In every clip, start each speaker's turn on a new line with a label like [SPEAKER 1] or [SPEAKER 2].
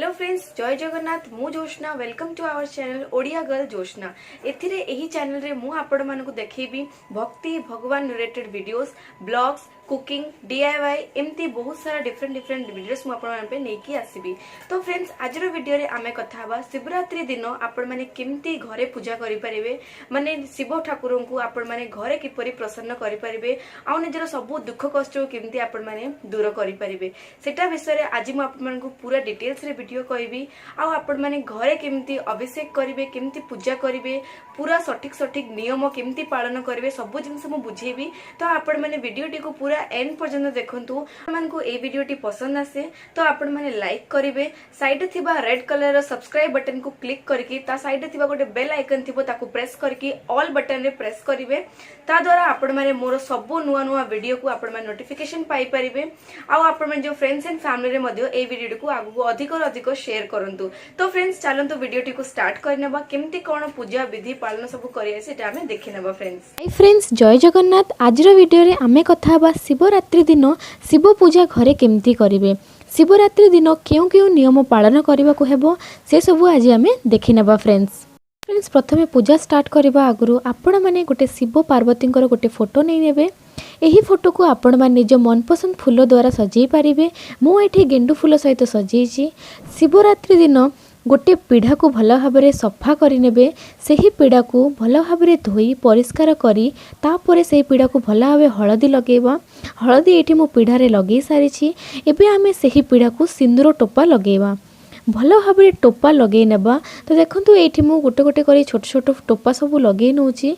[SPEAKER 1] Hello friends, ଜୟ ଜଗନ୍ନାଥ। ମୁଁ ଜୋଷ୍ନା। Welcome to our channel Odia girl Jyotsna. ଏଥିରେ, ଏହି ଚ୍ୟାନେଲରେ ମୁଁ ଆପଣମାନଙ୍କୁ ଦେଖେଇବି ଭକ୍ତି, ଭଗବାନ ରିଲେଟେଡ୍ ଭିଡ଼ିଓସ୍, ବ୍ଲଗ୍ସ, କୁକିଂ, ଡିଆଇୱାଇ, ଏମିତି ବହୁତ ସାରା ଡିଫରେଣ୍ଟ ଡିଫରେଣ୍ଟ ଭିଡ଼ିଓସ୍ ମୁଁ ଆପଣମାନଙ୍କ ପାଇଁ ନେଇକି ଆସିବି। ତ ଫ୍ରେଣ୍ଡସ୍, ଆଜିର ଭିଡ଼ିଓରେ ଆମେ କଥା ହେବା ଶିବରାତ୍ରି ଦିନ ଆପଣମାନେ କେମିତି ଘରେ ପୂଜା କରିପାରିବେ, ମାନେ ଶିବ ଠାକୁରଙ୍କୁ ଆପଣମାନେ ଘରେ କିପରି ପ୍ରସନ୍ନ କରିପାରିବେ ଆଉ ନିଜର ସବୁ ଦୁଃଖ କଷ୍ଟକୁ କେମିତି ଆପଣମାନେ ଦୂର କରିପାରିବେ, ସେଟା ବିଷୟରେ ଆଜି ମୁଁ ଆପଣମାନଙ୍କୁ ପୁରା ଡିଟେଲ୍ସରେ ଭିଡ଼ିଓ କହିବି। ଆଉ ଆପଣମାନେ ଘରେ କେମିତି ଅଭିଷେକ କରିବେ, କେମିତି ପୂଜା କରିବେ, ପୁରା ସଠିକ ସଠିକ ନିୟମ କେମିତି ପାଳନ କରିବେ, ସବୁ ଜିନିଷ ମୁଁ ବୁଝେଇବି। ତ ଆପଣମାନେ ଭିଡ଼ିଓଟିକୁ ପୁରା ଏଣ୍ଡ ପର୍ଯ୍ୟନ୍ତ ଦେଖନ୍ତୁ। ଆପଣମାନଙ୍କୁ ଏଇ ଭିଡ଼ିଓଟି ପସନ୍ଦ ଆସେ ତ ଆପଣମାନେ ଲାଇକ୍ କରିବେ। ସାଇଡ୍ରେ ଥିବା ରେଡ୍ କଲରର ସବସ୍କ୍ରାଇବ୍ ବଟନକୁ କ୍ଲିକ୍ କରିକି ତା ସାଇଡ୍ରେ ଥିବା ଗୋଟେ ବେଲ୍ ଆଇକନ୍ ଥିବ, ତାକୁ ପ୍ରେସ୍ କରିକି ଅଲ୍ ବଟନରେ ପ୍ରେସ୍ କରିବେ। ତା ଦ୍ୱାରା ଆପଣମାନେ ମୋର ସବୁ ନୂଆ ନୂଆ ଭିଡ଼ିଓକୁ ଆପଣମାନେ ନୋଟିଫିକେସନ ପାଇପାରିବେ। ଆଉ ଆପଣମାନେ ଯେଉଁ ଫ୍ରେଣ୍ଡସ୍ ଆଣ୍ଡ ଫ୍ୟାମିଲିରେ ମଧ୍ୟ ଏଇ ଭିଡ଼ିଓଟିକୁ ଆଗକୁ ଅଧିକରୁ ଅଧିକ ସେୟାର କରନ୍ତୁ। ତ ଫ୍ରେଣ୍ଡସ୍, ଚାଲନ୍ତୁ ଭିଡ଼ିଓଟିକୁ ଷ୍ଟାର୍ଟ କରିନେବା। କେମିତି କ'ଣ ପୂଜା ବିଧି ପାଳନ ସବୁ କରିବା, ସେଟା ଆମେ ଦେଖିନେବା ଫ୍ରେଣ୍ଡସ୍।
[SPEAKER 2] ହାଇ ଫ୍ରେଣ୍ଡସ୍, ଜୟ ଜଗନ୍ନାଥ। ଆଜିର ଭିଡ଼ିଓରେ ଆମେ କଥା ହେବା ଶିବରାତ୍ରି ଦିନ ଶିବ ପୂଜା ଘରେ କେମିତି କରିବେ, ଶିବରାତ୍ରି ଦିନ କେଉଁ କେଉଁ ନିୟମ ପାଳନ କରିବାକୁ ହେବ, ସେସବୁ ଆଜି ଆମେ ଦେଖିନେବା ଫ୍ରେଣ୍ଡସ୍। ଫ୍ରେଣ୍ଡସ୍, ପ୍ରଥମେ ପୂଜା ଷ୍ଟାର୍ଟ କରିବା ଆଗରୁ ଆପଣମାନେ ଗୋଟେ ଶିବ ପାର୍ବତୀଙ୍କର ଗୋଟେ ଫଟୋ ନେଇନେବେ। ଏହି ଫଟୋକୁ ଆପଣମାନେ ନିଜ ମନପସନ୍ଦ ଫୁଲ ଦ୍ୱାରା ସଜେଇ ପାରିବେ। ମୁଁ ଏଠି ଗେଣ୍ଡୁ ଫୁଲ ସହିତ ସଜେଇଛି। ଶିବରାତ୍ରି ଦିନ ଗୋଟେ ପିଢ଼ାକୁ ଭଲ ଭାବରେ ସଫା କରିନେବେ। ସେହି ପିଢ଼ାକୁ ଭଲ ଭାବରେ ଧୋଇ ପରିଷ୍କାର କରି ତାପରେ ସେହି ପିଢ଼ାକୁ ଭଲ ଭାବେ ହଳଦୀ ଲଗାଇବା। ହଳଦୀ ଏଇଠି ମୁଁ ପିଢ଼ାରେ ଲଗେଇ ସାରିଛି। ଏବେ ଆମେ ସେହି ପିଢ଼ାକୁ ସିନ୍ଦୁର ଟୋପା ଲଗାଇବା। ଭଲ ଭାବରେ ଟୋପା ଲଗେଇ ନେବା। ତ ଦେଖନ୍ତୁ, ଏଇଠି ମୁଁ ଗୋଟେ ଗୋଟେ କରି ଛୋଟ ଛୋଟ ଟୋପା ସବୁ ଲଗେଇ ନେଉଛି।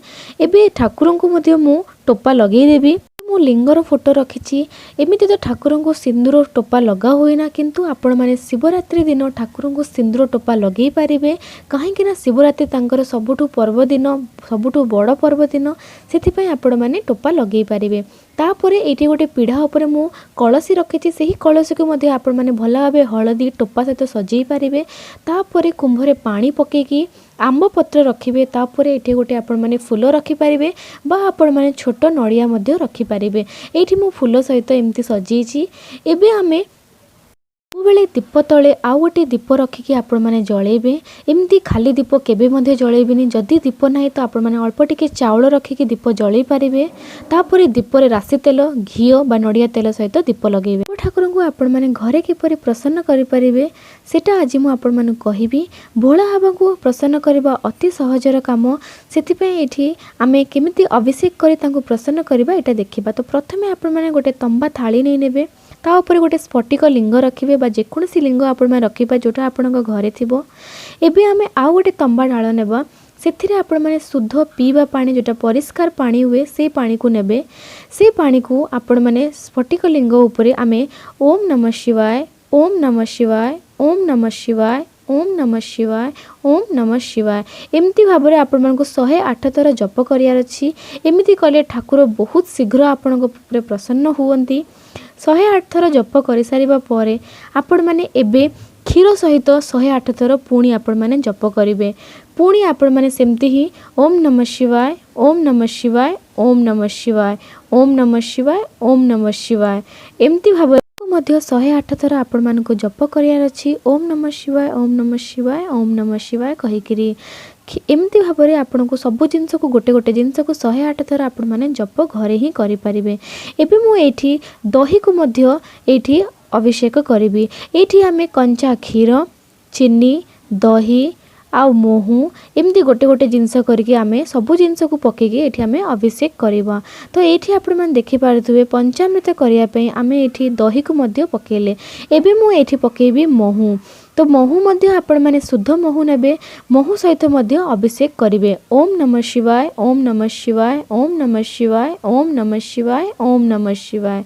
[SPEAKER 2] ଏବେ ଠାକୁରଙ୍କୁ ମଧ୍ୟ ମୁଁ ଟୋପା ଲଗେଇଦେବି। ମୁଁ ଲିଙ୍ଗର ଫଟୋ ରଖିଛି। ଏମିତି ତ ଠାକୁରଙ୍କୁ ସିନ୍ଦୁର ଟୋପା ଲଗା ହୁଏ ନା, କିନ୍ତୁ ଆପଣମାନେ ଶିବରାତ୍ରି ଦିନ ଠାକୁରଙ୍କୁ ସିନ୍ଦୁର ଟୋପା ଲଗେଇ ପାରିବେ, କାହିଁକି ନା ଶିବରାତ୍ରି ତାଙ୍କର ସବୁଠୁ ପର୍ବ ଦିନ, ସବୁଠୁ ବଡ଼ ପର୍ବ ଦିନ। ସେଥିପାଇଁ ଆପଣମାନେ ଟୋପା ଲଗେଇ ପାରିବେ। ତାପରେ ଏଇଠି ଗୋଟେ ପିଢ଼ା ଉପରେ ମୁଁ କଳସୀ ରଖିଛି। ସେହି କଳସୀକୁ ମଧ୍ୟ ଆପଣମାନେ ଭଲ ଭାବେ ହଳଦୀ ଟୋପା ସହିତ ସଜେଇ ପାରିବେ। ତାପରେ କୁମ୍ଭରେ ପାଣି ପକେଇକି ଆମ୍ବ ପତ୍ର ରଖିବେ। ତାପରେ ଏଠି ଗୋଟେ ଆପଣମାନେ ଫୁଲ ରଖିପାରିବେ ବା ଆପଣମାନେ ଛୋଟ ନଡ଼ିଆ ମଧ୍ୟ ରଖିପାରିବେ। ଏଇଠି ମୁଁ ଫୁଲ ସହିତ ଏମିତି ସଜେଇଛି। ଏବେ ଆମେ ସବୁବେଳେ ଦୀପ ତଳେ ଆଉ ଗୋଟେ ଦୀପ ରଖିକି ଆପଣମାନେ ଜଳେଇବେ। ଏମିତି ଖାଲି ଦୀପ କେବେ ମଧ୍ୟ ଜଳେଇବେନି। ଯଦି ଦୀପ ନାହିଁ ତ ଆପଣମାନେ ଅଳ୍ପ ଟିକେ ଚାଉଳ ରଖିକି ଦୀପ ଜଳେଇ ପାରିବେ। ତାପରେ ଦୀପରେ ରାଶି ତେଲ, ଘିଅ ବା ନଡ଼ିଆ ତେଲ ସହିତ ଦୀପ ଲଗେଇବେ। ଶିବ ଠାକୁରଙ୍କୁ ଆପଣମାନେ ଘରେ କିପରି ପ୍ରସନ୍ନ କରିପାରିବେ, ସେଇଟା ଆଜି ମୁଁ ଆପଣମାନଙ୍କୁ କହିବି। ଭୋଳା ବାବାଙ୍କୁ ପ୍ରସନ୍ନ କରିବା ଅତି ସହଜର କାମ। ସେଥିପାଇଁ ଏଇଠି ଆମେ କେମିତି ଅଭିଷେକ କରି ତାଙ୍କୁ ପ୍ରସନ୍ନ କରିବା, ଏଇଟା ଦେଖିବା। ତ ପ୍ରଥମେ ଆପଣମାନେ ଗୋଟେ ତମ୍ବା ଥାଳି ନେଇ ନେବେ। ତା ଉପରେ ଗୋଟେ ସ୍ଫଟିକ ଲିଙ୍ଗ ରଖିବେ ବା ଯେକୌଣସି ଲିଙ୍ଗ ଆପଣମାନେ ରଖିବେ, ଯେଉଁଟା ଆପଣଙ୍କ ଘରେ ଥିବ। ଏବେ ଆମେ ଆଉ ଗୋଟେ ତମ୍ବା ଡାଳ ନେବା। ସେଥିରେ ଆପଣମାନେ ଶୁଦ୍ଧ ପିଇବା ପାଣି, ଯେଉଁଟା ପରିଷ୍କାର ପାଣି ହୁଏ, ସେଇ ପାଣିକୁ ନେବେ। ସେଇ ପାଣିକୁ ଆପଣମାନେ ସ୍ଫଟିକ ଲିଙ୍ଗ ଉପରେ ଆମେ ଓମ୍ ନମ ଶିବାୟ, ଓମ୍ ନମ ଶିବାୟ, ଓମ୍ ନମ ଶିବାୟ, ଓମ୍ ନମ ଶିବାୟ, ଓମ୍ ନମ ଶିବାୟ, ଏମିତି ଭାବରେ ଆପଣମାନଙ୍କୁ 108 ଥର ଜପ କରିବାର ଅଛି। ଏମିତି କଲେ ଠାକୁର ବହୁତ ଶୀଘ୍ର ଆପଣଙ୍କ ଉପରେ ପ୍ରସନ୍ନ ହୁଅନ୍ତି। 108 ଥର ଜପ କରିସାରିବା ପରେ ଆପଣମାନେ ଏବେ କ୍ଷୀର ସହିତ 108 ଥର ପୁଣି ଆପଣମାନେ ଜପ କରିବେ। ପୁଣି ଆପଣମାନେ ସେମିତି ହିଁ ଓମ୍ ନମ ଶିବାୟ, ଓମ୍ ନମ ଶିବାୟ, ଓମ୍ ନମ ଶିବାୟ, ଓମ୍ ନମ ଶିବାୟ, ଓମ୍ ନମ ଶିବାୟ, ଏମିତି ଭାବରେ ମଧ୍ୟ 108 ଥର ଆପଣମାନଙ୍କୁ ଜପ କରିବାର ଅଛି, ଓମ୍ ନମ ଶିବାୟ, ଓମ୍ ନମ ଶିବାୟ, ଓମ୍ ନମ ଶିବାୟ କହିକିରି। ଏମିତି ଭାବରେ ଆପଣଙ୍କୁ ସବୁ ଜିନିଷକୁ, ଗୋଟେ ଗୋଟେ ଜିନିଷକୁ 108 ଥର ଆପଣମାନେ ଜପ ଘରେ ହିଁ କରିପାରିବେ। ଏବେ ମୁଁ ଏଇଠି ଦହିକୁ ମଧ୍ୟ ଏଇଠି ଅଭିଷେକ କରିବି। ଏଇଠି ଆମେ କଞ୍ଚା କ୍ଷୀର, ଚିନି, ଦହି ଆଉ ମହୁ, ଏମିତି ଗୋଟେ ଗୋଟେ ଜିନିଷ କରିକି ଆମେ ସବୁ ଜିନିଷକୁ ପକେଇକି ଏଇଠି ଆମେ ଅଭିଷେକ କରିବା। ତ ଏଇଠି ଆପଣମାନେ ଦେଖିପାରୁଥିବେ, ପଞ୍ଚାମୃତ କରିବା ପାଇଁ ଆମେ ଏଇଠି ଦହିକୁ ମଧ୍ୟ ପକେଇଲେ। ଏବେ ମୁଁ ଏଇଠି ପକେଇବି ମହୁ। ତ ମହୁ ମଧ୍ୟ ଆପଣମାନେ ଶୁଦ୍ଧ ମହୁ ନେବେ। ମହୁ ସହିତ ମଧ୍ୟ ଅଭିଷେକ କରିବେ। ଓମ୍ ନମ ଶିବାୟ, ଓମ୍ ନମ ଶିବାୟ, ଓମ୍ ନମ ଶିବାୟ, ଓମ୍ ନମ ଶିବାୟ, ଓମ୍ ନମ ଶିବାୟ,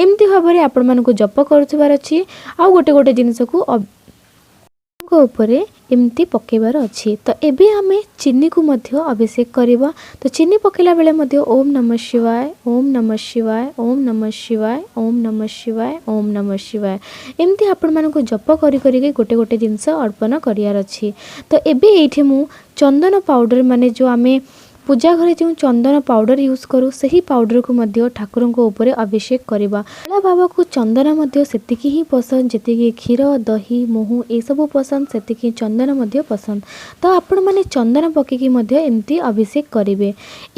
[SPEAKER 2] ଏମିତି ଭାବରେ ଆପଣମାନଙ୍କୁ ଜପ କରୁଥିବାର ଅଛି ଆଉ ଗୋଟେ ଗୋଟେ ଜିନିଷକୁ ଉପରେ ଏମିତି ପକେଇବାର ଅଛି। ତ ଏବେ ଆମେ ଚିନିକୁ ମଧ୍ୟ ଅଭିଷେକ କରିବା। ତ ଚିନି ପକେଇଲା ବେଳେ ମଧ୍ୟ ଓମ୍ ନମ ଶିବାୟ, ଓମ୍ ନମ ଶିବାୟ, ଓମ୍ ନମ ଶିବାୟ, ଓମ୍ ନମ ଶିବାୟ, ଓମ୍ ନମ ଶିବାୟ, ଏମିତି ଆପଣମାନଙ୍କୁ ଜପ କରି କରିକି ଗୋଟେ ଗୋଟେ ଜିନିଷ ଅର୍ପଣ କରିବାର ଅଛି। ତ ଏବେ ଏଇଠି ମୁଁ ଚନ୍ଦନ ପାଉଡ଼ର, ମାନେ ଯେଉଁ ଆମେ ପୂଜା ଘରେ ଯେଉଁ ଚନ୍ଦନ ପାଉଡ଼ର ୟୁଜ୍ କରୁ, ସେହି ପାଉଡ଼ରକୁ ମଧ୍ୟ ଠାକୁରଙ୍କ ଉପରେ ଅଭିଷେକ କରିବା। ଭୋଳା ବାବାକୁ ଚନ୍ଦନ ମଧ୍ୟ ସେତିକି ହିଁ ପସନ୍ଦ, ଯେତିକି କ୍ଷୀର, ଦହି, ମହୁ ଏସବୁ ପସନ୍ଦ, ସେତିକି ଚନ୍ଦନ ମଧ୍ୟ ପସନ୍ଦ। ତ ଆପଣମାନେ ଚନ୍ଦନ ପକାଇକି ମଧ୍ୟ ଏମିତି ଅଭିଷେକ କରିବେ।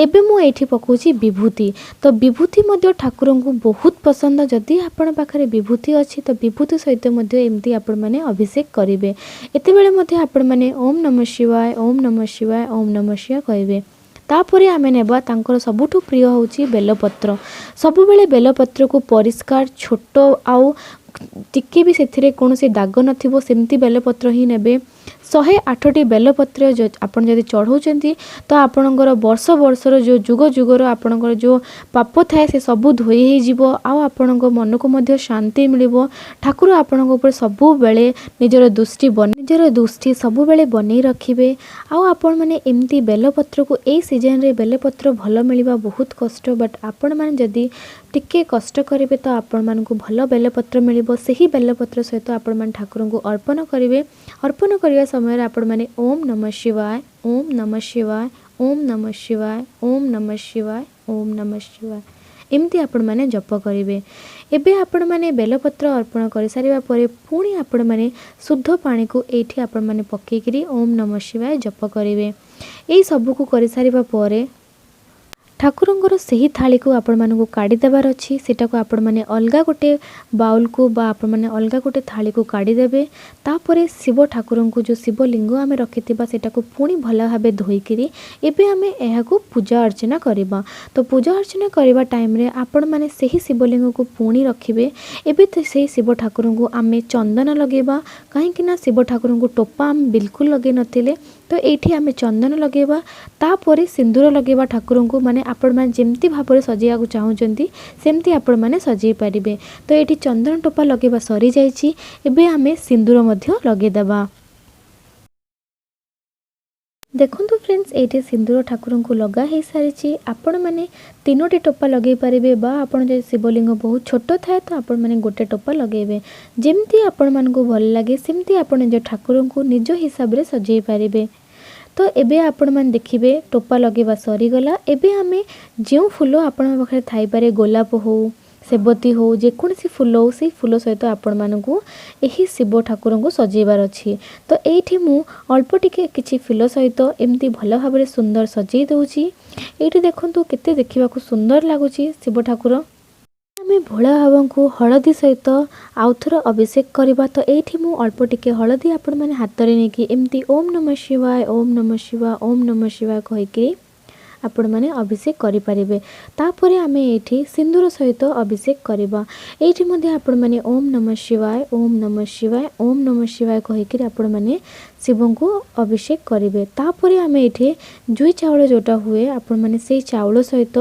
[SPEAKER 2] ଏବେ ମୁଁ ଏଇଠି ପକାଉଛି ବିଭୂତି। ତ ବିଭୂତି ମଧ୍ୟ ଠାକୁରଙ୍କୁ ବହୁତ ପସନ୍ଦ। ଯଦି ଆପଣ ପାଖରେ ବିଭୂତି ଅଛି, ତ ବିଭୂତି ସହିତ ମଧ୍ୟ ଏମିତି ଆପଣମାନେ ଅଭିଷେକ କରିବେ। ଏତେବେଳେ ମଧ୍ୟ ଆପଣମାନେ ଓମ୍ ନମ ଶିବାୟ, ଓମ୍ ନମ ଶିବାୟ, ଓମ୍ ନମ ଶିବାୟ କହିବେ। ତାପରେ ଆମେ ନେବା, ତାଙ୍କର ସବୁଠୁ ପ୍ରିୟ ହେଉଛି ବେଲପତ୍ର। ସବୁବେଳେ ବେଲପତ୍ରକୁ ପରିଷ୍କାର, ଛୋଟ ଆଉ ଟିକେ ବି ସେଥିରେ କୌଣସି ଦାଗ ନଥିବ, ସେମିତି ବେଲପତ୍ର ହିଁ ନେବେ। 108ଟି ବେଲପତ୍ର ଆପଣ ଯଦି ଚଢ଼ଉଛନ୍ତି, ତ ଆପଣଙ୍କର ବର୍ଷ ବର୍ଷର ଯେଉଁ ଯୁଗ ଯୁଗର ଆପଣଙ୍କର ଯେଉଁ ପାପ ଥାଏ, ସେ ସବୁ ଧୋଇ ହେଇଯିବ ଆଉ ଆପଣଙ୍କ ମନକୁ ମଧ୍ୟ ଶାନ୍ତି ମିଳିବ। ଠାକୁର ଆପଣଙ୍କ ଉପରେ ସବୁବେଳେ ନିଜର ଦୃଷ୍ଟି ସବୁବେଳେ ବନେଇ ରଖିବେ। ଆଉ ଆପଣମାନେ ଏମିତି ବେଲପତ୍ରକୁ, ଏଇ ସିଜନରେ ବେଲପତ୍ର ଭଲ ମିଳିବା ବହୁତ କଷ୍ଟ, ବଟ୍ ଆପଣମାନେ ଯଦି ଟିକେ କଷ୍ଟ କରିବେ, ତ ଆପଣମାନଙ୍କୁ ଭଲ ବେଲପତ୍ର ମିଳିବ। ସେହି ବେଲପତ୍ର ସହିତ ଆପଣମାନେ ଠାକୁରଙ୍କୁ ଅର୍ପଣ କରିବେ। ଅର୍ପଣ କରିବା ସମୟରେ ଆପଣମାନେ ଓମ୍ ନମ ଶିବାୟ, ଓମ୍ ନମ ଶିବାୟ, ଓମ୍ ନମ ଶିବାୟ, ଓମ୍ ନମ ଶିବାୟ, ଓମ୍ ନମ ଶିବାୟ ଏମିତି ଆପଣମାନେ ଜପ କରିବେ। ଏବେ ଆପଣମାନେ ବେଲପତ୍ର ଅର୍ପଣ କରିସାରିବା ପରେ ପୁଣି ଆପଣମାନେ ଶୁଦ୍ଧ ପାଣିକୁ ଏଇଠି ଆପଣମାନେ ପକାଇକିରି ଓମ୍ ନମ ଶିବାୟ ଜପ କରିବେ। ଏଇ ସବୁକୁ କରିସାରିବା ପରେ ଠାକୁରଙ୍କର ସେହି ଥାଳିକୁ ଆପଣମାନଙ୍କୁ କାଢ଼ିଦେବାର ଅଛି। ସେଟାକୁ ଆପଣମାନେ ଅଲଗା ଗୋଟେ ବାଉଲକୁ ବା ଆପଣମାନେ ଅଲଗା ଗୋଟେ ଥାଳିକୁ କାଢ଼ିଦେବେ। ତାପରେ ଶିବ ଠାକୁରଙ୍କୁ, ଯେଉଁ ଶିବଲିଙ୍ଗ ଆମେ ରଖିଥିବା, ସେଟାକୁ ପୁଣି ଭଲ ଭାବେ ଧୋଇକିରି ଏବେ ଆମେ ଏହାକୁ ପୂଜା ଅର୍ଚ୍ଚନା କରିବା। ତ ପୂଜା ଅର୍ଚ୍ଚନା କରିବା ଟାଇମ୍ରେ ଆପଣମାନେ ସେହି ଶିବଲିଙ୍ଗକୁ ପୁଣି ରଖିବେ। ଏବେ ତ ସେଇ ଶିବ ଠାକୁରଙ୍କୁ ଆମେ ଚନ୍ଦନ ଲଗାଇବା, କାହିଁକି ନା ଶିବ ଠାକୁରଙ୍କୁ ଟୋପା ଆମେ ବିଲକୁଲ ଲଗାଇ ନଥିଲେ। ତ ଏଇଠି ଆମେ ଚନ୍ଦନ ଲଗାଇବା, ତାପରେ ସିନ୍ଦୁର ଲଗାଇବା ଠାକୁରଙ୍କୁ। ମାନେ ଆପଣମାନେ ଯେମିତି ଭାବରେ ସଜେଇବାକୁ ଚାହୁଁଛନ୍ତି, ସେମିତି ଆପଣମାନେ ସଜେଇ ପାରିବେ। ତ ଏଇଠି ଚନ୍ଦନ ଟୋପା ଲଗାଇବା ସରିଯାଇଛି। ଏବେ ଆମେ ସିନ୍ଦୁର ମଧ୍ୟ ଲଗାଇଦେବା। ଦେଖନ୍ତୁ ଫ୍ରେଣ୍ଡସ୍, ଏଇଠି ସିନ୍ଦୁର ଠାକୁରଙ୍କୁ ଲଗା ହେଇସାରିଛି। ଆପଣମାନେ ତିନୋଟି ଟୋପା ଲଗାଇ ପାରିବେ ବା ଆପଣ ଯଦି ଶିବଲିଙ୍ଗ ବହୁତ ଛୋଟ ଥାଏ, ତ ଆପଣମାନେ ଗୋଟେ ଟୋପା ଲଗାଇବେ। ଯେମିତି ଆପଣମାନଙ୍କୁ ଭଲ ଲାଗେ, ସେମିତି ଆପଣ ନିଜ ଠାକୁରଙ୍କୁ ନିଜ ହିସାବରେ ସଜେଇ ପାରିବେ। ତ ଏବେ ଆପଣମାନେ ଦେଖିବେ, ଟୋପା ଲଗାଇବା ସରିଗଲା। ଏବେ ଆମେ ଯେଉଁ ଫୁଲ ଆପଣଙ୍କ ପାଖରେ ଥାଇପାରେ, ଗୋଲାପ ହଉ, ସେବତୀ ହଉ, ଯେକୌଣସି ଫୁଲ ହଉ, ସେଇ ଫୁଲ ସହିତ ଆପଣମାନଙ୍କୁ ଏହି ଶିବ ଠାକୁରଙ୍କୁ ସଜେଇବାର ଅଛି। ତ ଏଇଠି ମୁଁ ଅଳ୍ପ ଟିକେ କିଛି ଫୁଲ ସହିତ ଏମିତି ଭଲ ଭାବରେ ସୁନ୍ଦର ସଜେଇ ଦେଉଛି। ଏଇଠି ଦେଖନ୍ତୁ, କେତେ ଦେଖିବାକୁ ସୁନ୍ଦର ଲାଗୁଛି ଶିବ ଠାକୁର। ଆମେ ଭୋଳା ବାବାଙ୍କୁ ହଳଦୀ ସହିତ ଆଉଥରେ ଅଭିଷେକ କରିବା। ତ ଏଇଠି ମୁଁ ଅଳ୍ପ ଟିକେ ହଳଦୀ ଆପଣମାନେ ହାତରେ ନେଇକି ଏମିତି ଓମ୍ ନମ ଶିବାୟ, ଓମ୍ ନମ ଶିବାୟ, ଓମ୍ ନମ ଶିବାୟ କହିକି ଆପଣମାନେ ଅଭିଷେକ କରିପାରିବେ। ତାପରେ ଆମେ ଏଇଠି ସିନ୍ଦୁର ସହିତ ଅଭିଷେକ କରିବା। ଏଇଠି ମଧ୍ୟ ଆପଣମାନେ ଓମ୍ ନମ ଶିବାୟ, ଓମ୍ ନମ ଶିବାୟ, ଓମ୍ ନମ ଶିବାୟ କହିକିରି ଆପଣମାନେ ଶିବଙ୍କୁ ଅଭିଷେକ କରିବେ। ତାପରେ ଆମେ ଏଇଠି ଜୁଇ ଚାଉଳ ଯେଉଁଟା ହୁଏ, ଆପଣମାନେ ସେଇ ଚାଉଳ ସହିତ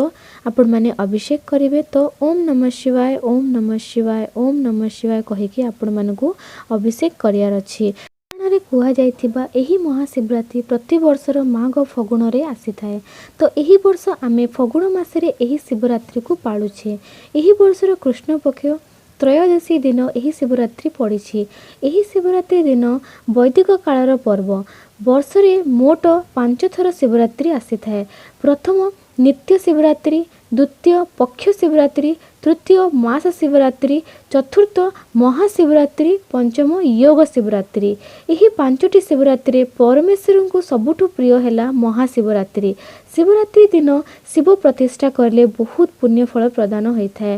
[SPEAKER 2] ଆପଣମାନେ ଅଭିଷେକ କରିବେ। ତ ଓମ୍ ନମ ଶିବାୟ, ଓମ୍ ନମ ଶିବାୟ, ଓମ୍ ନମ ଶିବାୟ କହିକି ଆପଣମାନଙ୍କୁ ଅଭିଷେକ କରିବାର ଅଛି। ପୁରାଣରେ କୁହାଯାଇଥିବା ଏହି ମହାଶିବରାତ୍ରି ପ୍ରତିବର୍ଷର ମାଘ ଫଗୁଣରେ ଆସିଥାଏ। ତ ଏହି ବର୍ଷ ଆମେ ଫଗୁଣ ମାସରେ ଏହି ଶିବରାତ୍ରିକୁ ପାଳୁଛେ। ଏହି ବର୍ଷର କୃଷ୍ଣପକ୍ଷ ତ୍ରୟୋଦଶୀ ଦିନ ଏହି ଶିବରାତ୍ରି ପଡ଼ିଛି। ଏହି ଶିବରାତ୍ରି ଦିନ ବୈଦିକ କାଳର ପର୍ବ। ବର୍ଷରେ ମୋଟ ପାଞ୍ଚ ଥର ଶିବରାତ୍ରି ଆସିଥାଏ। ପ୍ରଥମ ନିତ୍ୟ ଶିବରାତ୍ରି, ଦ୍ୱିତୀୟ ପକ୍ଷ ଶିବରାତ୍ରି, ତୃତୀୟ ମାସ ଶିବରାତ୍ରି, ଚତୁର୍ଥ ମହାଶିବରାତ୍ରି, ପଞ୍ଚମ ଯୋଗ ଶିବରାତ୍ରି। ଏହି ପାଞ୍ଚଟି ଶିବରାତ୍ରିରେ ପରମେଶ୍ୱରଙ୍କୁ ସବୁଠୁ ପ୍ରିୟ ହେଲା ମହାଶିବରାତ୍ରି। ଶିବରାତ୍ରି ଦିନ ଶିବ ପ୍ରତିଷ୍ଠା କରିଲେ ବହୁତ ପୁଣ୍ୟ ଫଳ ପ୍ରଦାନ ହୋଇଥାଏ।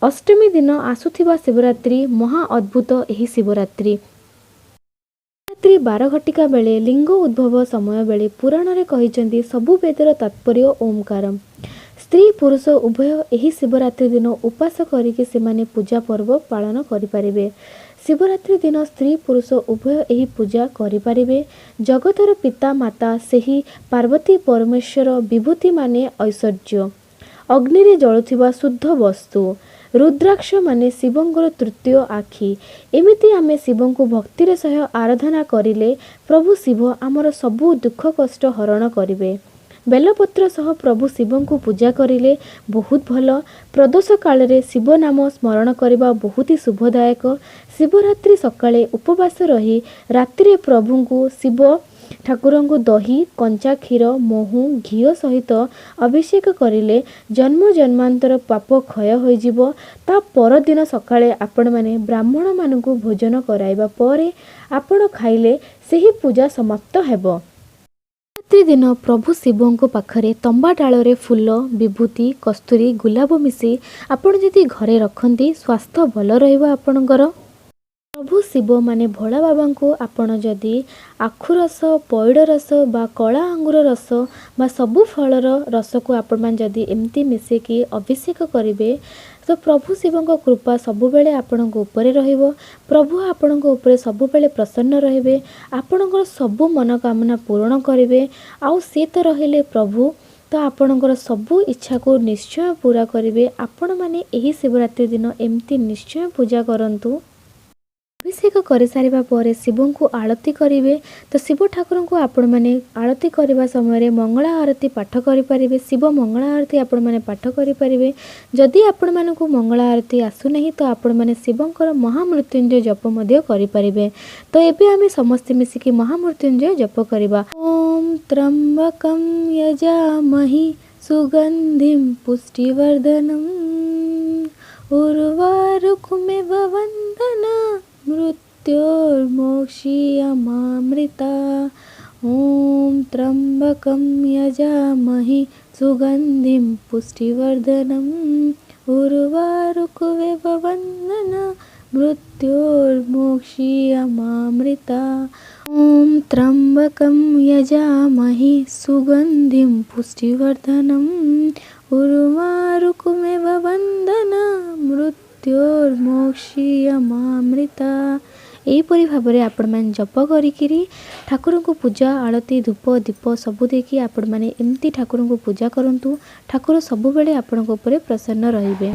[SPEAKER 2] ଅଷ୍ଟମୀ ଦିନ ଆସୁଥିବା ଶିବରାତ୍ରି ମହା ଅଦ୍ଭୁତ। ଏହି ଶିବରାତ୍ରି ରାତ୍ରି 12 ଘଟିକା ବେଳେ ଲିଙ୍ଗ ଉଦ୍ଭବ ସମୟ ବେଳେ ପୁରାଣରେ କହିଛନ୍ତି, ସବୁ ବେଦର ତାତ୍ପର୍ଯ୍ୟ ଓମକାର। ସ୍ତ୍ରୀ ପୁରୁଷ ଉଭୟ ଏହି ଶିବରାତ୍ରି ଦିନ ଉପାସ କରିକି ସେମାନେ ପୂଜା ପର୍ବ ପାଳନ କରିପାରିବେ। ଶିବରାତ୍ରି ଦିନ ସ୍ତ୍ରୀ ପୁରୁଷ ଉଭୟ ଏହି ପୂଜା କରିପାରିବେ। ଜଗତର ପିତା ମାତା ସେହି ପାର୍ବତୀ ପରମେଶ୍ୱର। ବିଭୂତି ମାନେ ଐଶ୍ୱର୍ଯ୍ୟ, ଅଗ୍ନିରେ ଜଳୁଥିବା ଶୁଦ୍ଧ ବସ୍ତୁ। ରୁଦ୍ରାକ୍ଷ ମାନେ ଶିବଙ୍କର ତୃତୀୟ ଆଖି। ଏମିତି ଆମେ ଶିବଙ୍କୁ ଭକ୍ତିର ସହ ଆରାଧନା କରିଲେ ପ୍ରଭୁ ଶିବ ଆମର ସବୁ ଦୁଃଖ କଷ୍ଟ ହରଣ କରିବେ। ବେଲପତ୍ର ସହ ପ୍ରଭୁ ଶିବଙ୍କୁ ପୂଜା କରିଲେ ବହୁତ ଭଲ। ପ୍ରଦୋଷ କାଳରେ ଶିବ ନାମ ସ୍ମରଣ କରିବା ବହୁତ ହି ଶୁଭଦାୟକ। ଶିବରାତ୍ରି ସକାଳେ ଉପବାସ ରହି ରାତିରେ ପ୍ରଭୁଙ୍କୁ ଶିବ ଠାକୁରଙ୍କୁ ଦହି, କଞ୍ଚା କ୍ଷୀର, ମହୁ, ଘିଅ ସହିତ ଅଭିଷେକ କରିଲେ ଜନ୍ମ ଜନ୍ମାନ୍ତର ପାପ କ୍ଷୟ ହୋଇଯିବ। ତା ପରଦିନ ସକାଳେ ଆପଣମାନେ ବ୍ରାହ୍ମଣମାନଙ୍କୁ ଭୋଜନ କରାଇବା ପରେ ଆପଣ ଖାଇଲେ ସେହି ପୂଜା ସମାପ୍ତ ହେବ। ଶିବରାତ୍ରି ଦିନ ପ୍ରଭୁ ଶିବଙ୍କ ପାଖରେ ତମ୍ବା ଡାଳରେ ଫୁଲ, ବିଭୂତି, କସ୍ତୁରୀ, ଗୁଲାବ ମିଶି ଆପଣ ଯଦି ଘରେ ରଖନ୍ତି, ସ୍ୱାସ୍ଥ୍ୟ ଭଲ ରହିବ ଆପଣଙ୍କର। ପ୍ରଭୁ ଶିବ ମାନେ ଭୋଳା ବାବାଙ୍କୁ ଆପଣ ଯଦି ଆଖୁ ରସ, ପଇଡ଼ ରସ ବା କଳା ଅଙ୍ଗୁର ରସ ବା ସବୁ ଫଳର ରସକୁ ଆପଣମାନେ ଯଦି ଏମିତି ମିଶେଇକି ଅଭିଷେକ କରିବେ, ତ ପ୍ରଭୁ ଶିବଙ୍କ କୃପା ସବୁବେଳେ ଆପଣଙ୍କ ଉପରେ ରହିବ। ପ୍ରଭୁ ଆପଣଙ୍କ ଉପରେ ସବୁବେଳେ ପ୍ରସନ୍ନ ରହିବେ, ଆପଣଙ୍କର ସବୁ ମନୋକାମନା ପୂରଣ କରିବେ। ଆଉ ସେ ତ ରହିଲେ ପ୍ରଭୁ, ତ ଆପଣଙ୍କର ସବୁ ଇଚ୍ଛାକୁ ନିଶ୍ଚୟ ପୂରା କରିବେ। ଆପଣମାନେ ଏହି ଶିବରାତ୍ରି ଦିନ ଏମିତି ନିଶ୍ଚୟ ପୂଜା କରନ୍ତୁ। ଅଭିଷେକ କରିସାରିବା ପରେ ଶିବଙ୍କୁ ଆଳତି କରିବେ। ତ ଶିବ ଠାକୁରଙ୍କୁ ଆପଣମାନେ ଆଳତି କରିବା ସମୟରେ ମଙ୍ଗଳା ଆରତୀ ପାଠ କରିପାରିବେ। ଶିବ ମଙ୍ଗଳା ଆରତୀ ଆପଣମାନେ ପାଠ କରିପାରିବେ। ଯଦି ଆପଣମାନଙ୍କୁ ମଙ୍ଗଳା ଆରତୀ ଆସୁନାହିଁ, ତ ଆପଣମାନେ ଶିବଙ୍କର ମହାମୃତ୍ୟୁଞ୍ଜୟ ଜପ ମଧ୍ୟ କରିପାରିବେ। ତ ଏବେ ଆମେ ସମସ୍ତେ ମିଶିକି ମହାମୃତ୍ୟୁଞ୍ଜୟ ଜପ କରିବା। ଓମ୍ ତ୍ରମ୍ବକಂ ଯଜାମହେ ସୁଗନ୍ଧିಂ ପୁଷ୍ଟିବର୍ଦ୍ଧନମ୍ ଉର୍ବାରୁକମିବ ବନ୍ଧନା ମୃତ୍ୟୋର୍ମୋକ୍ଷୀୟମାମୃତା। ॐ त्र्यम्बकं यजामहे सुगन्धिं पुष्टिवर्धनम् उर्वारुकमिव बन्धना मृत्योर्मोक्षीयमामृता। ॐ त्र्यम्बकं यजामहे सुगन्धिं पुष्टिवर्धनम् उर्वारुकमिव बन्धना ମୃତ୍ୟୋର୍ମୋକ୍ଷୀୟମାମୃତା। ଏହିପରି ଭାବରେ ଆପଣମାନେ ଜପ କରିକିରି ଠାକୁରଙ୍କୁ ପୂଜା, ଆଳତି, ଧୂପ, ଦୀପ ସବୁ ଦେଇକି ଆପଣମାନେ ଏମିତି ଠାକୁରଙ୍କୁ ପୂଜା କରନ୍ତୁ। ଠାକୁର ସବୁବେଳେ ଆପଣଙ୍କ ଉପରେ ପ୍ରସନ୍ନ ରହିବେ।